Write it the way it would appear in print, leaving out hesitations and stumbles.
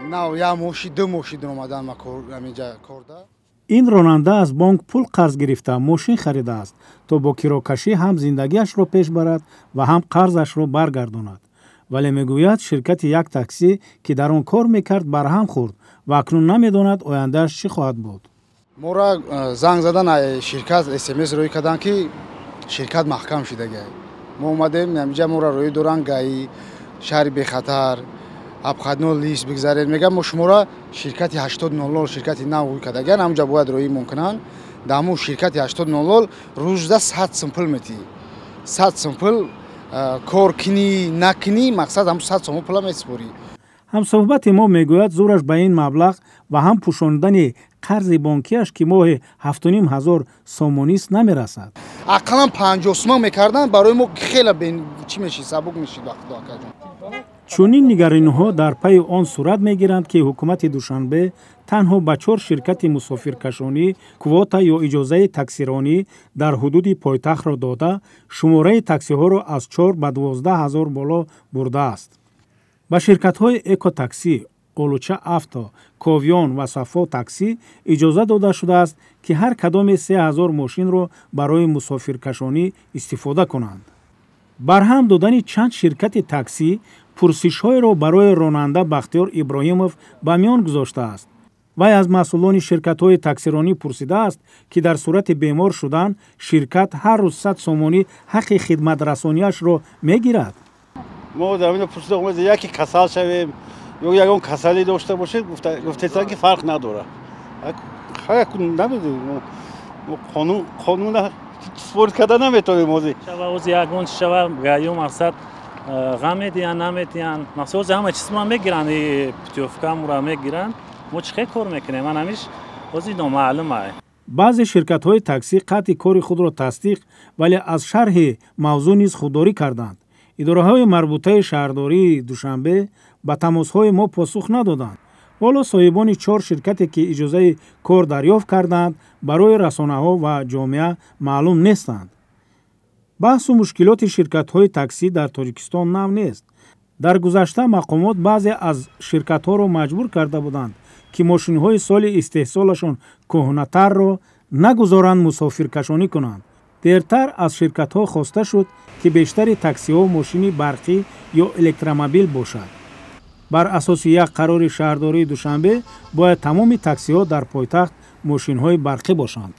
Нав як моши, ду моши омадан ма ҳаминҷа корда. Ин ронанда аз бонк пул қарз гирифта, мошин харидааст, то бо кирокашӣ ҳам зиндагиашро пеш барад ва ҳам қарзашро баргардонад. Вале мегӯяд, ширкати як таксӣ, ки дар он кор мекард, барҳам хӯрд ва акнун намедонад, ояндааш чӣ хоҳад буд. Моро занг задан, ширкат СМС рӯй карданд, ки ширкат маҳкам шудагай. Мо омадем ҳаминҷа, моро рӯй доранд, ГАИ, шаҳри бехатар, обходной лист бигзаред, мегӯям. Мо шуморо ширкати 8000, ширкати нав рӯй кардаган, ҳамунҷа бояд рӯимон кунанд. Дар ҳамун ширкати 8000 рӯзда 100 сум пул метиҳӣ. 100 сум пул кор кунӣ, накунӣ, мақсад ҳамун 100 сум пула месупорӣ. Ҳамсӯҳбати мо мегӯяд, зӯраш ба ин маблағ ва ҳам пӯшонидани қарзи бонкиаш, ки моҳи 7500 сомонист, намерасад. Ақаллан 50 суман мекарданд, барои мо хеле чӣ мешид, сабук мешид вақту, акаҷон. Чунин нигарониҳо дар пайи он сурат мегиранд, ки ҳукумати Душанбе танҳо ба чор ширкати мусофиркашонӣ квота ё иҷозаи таксиронӣ дар ҳудуди пойтахтро дода, шумораи таксиҳоро аз 4 ба 12 ҳазор боло бурдааст. Ба ширкатҳои Экотаксӣ, Олуча Авто, Ковиён ва Сафо Таксӣ иҷоза дода шудааст, ки ҳар кадоме 3000 мошинро барои мусофиркашонӣ истифода кунанд. Барҳам додани чанд ширкати таксӣ пурсишҳоеро барои ронанда Бахтиёр Иброҳимов ба миён гузоштааст. Вай аз масъулони ширкатҳои таксиронӣ пурсидааст, ки дар сурати бемор шудан ширкат ҳар рӯз 100 сомонӣ ҳаққи хидматрасониашро мегирад. Мо дар ин пурсида омадем, яке касал шавем ё ягон касалӣ дошта бошед, гуфтесанд, ки фарқ надорад. Намедонем, қонун қонуна спорить карда наметавонем ҳозир. Шава, ози ягон чи шава, ГАИ, мақсад, ғам медиҳанд, намедиҳанд, мақсад, ози ҳама чизма мегиранд, путёвка мура мегиранд. Мо чӣ хел кор мекунем? Ман ҳамиш ози номаълум ай. Баъзе ширкатҳои таксӣ қатъи кори худро тасдиқ, вале аз шарҳи мавзӯъ низ худдорӣ карданд. Идораҳои марбутаи шаҳрдории Душанбе ба тамосҳои мо посух надоданд. Ҳоло соҳибони чор ширкате, ки иҷозаи кор дарёфт кардаанд, барои расонаҳо ва ҷомеа маълум нестанд. Баҳсу мушкилоти ширкатҳои таксӣ дар Тоҷикистон нав нест. Дар гузашта мақомот баъзе аз ширкатҳоро маҷбур карда буданд, ки мошинҳои соли истеҳсолашон кӯҳнатарро нагузоранд мусофиркашонӣ кунанд. Дертар аз ширкатҳо хоста шуд, ки бештари таксиҳо мошини барқӣ ё электромобил бошад. Бар асоси як қарори шаҳрдории Душанбе бояд тамоми таксиҳо дар пойтахт мошинҳои барқӣ бошанд.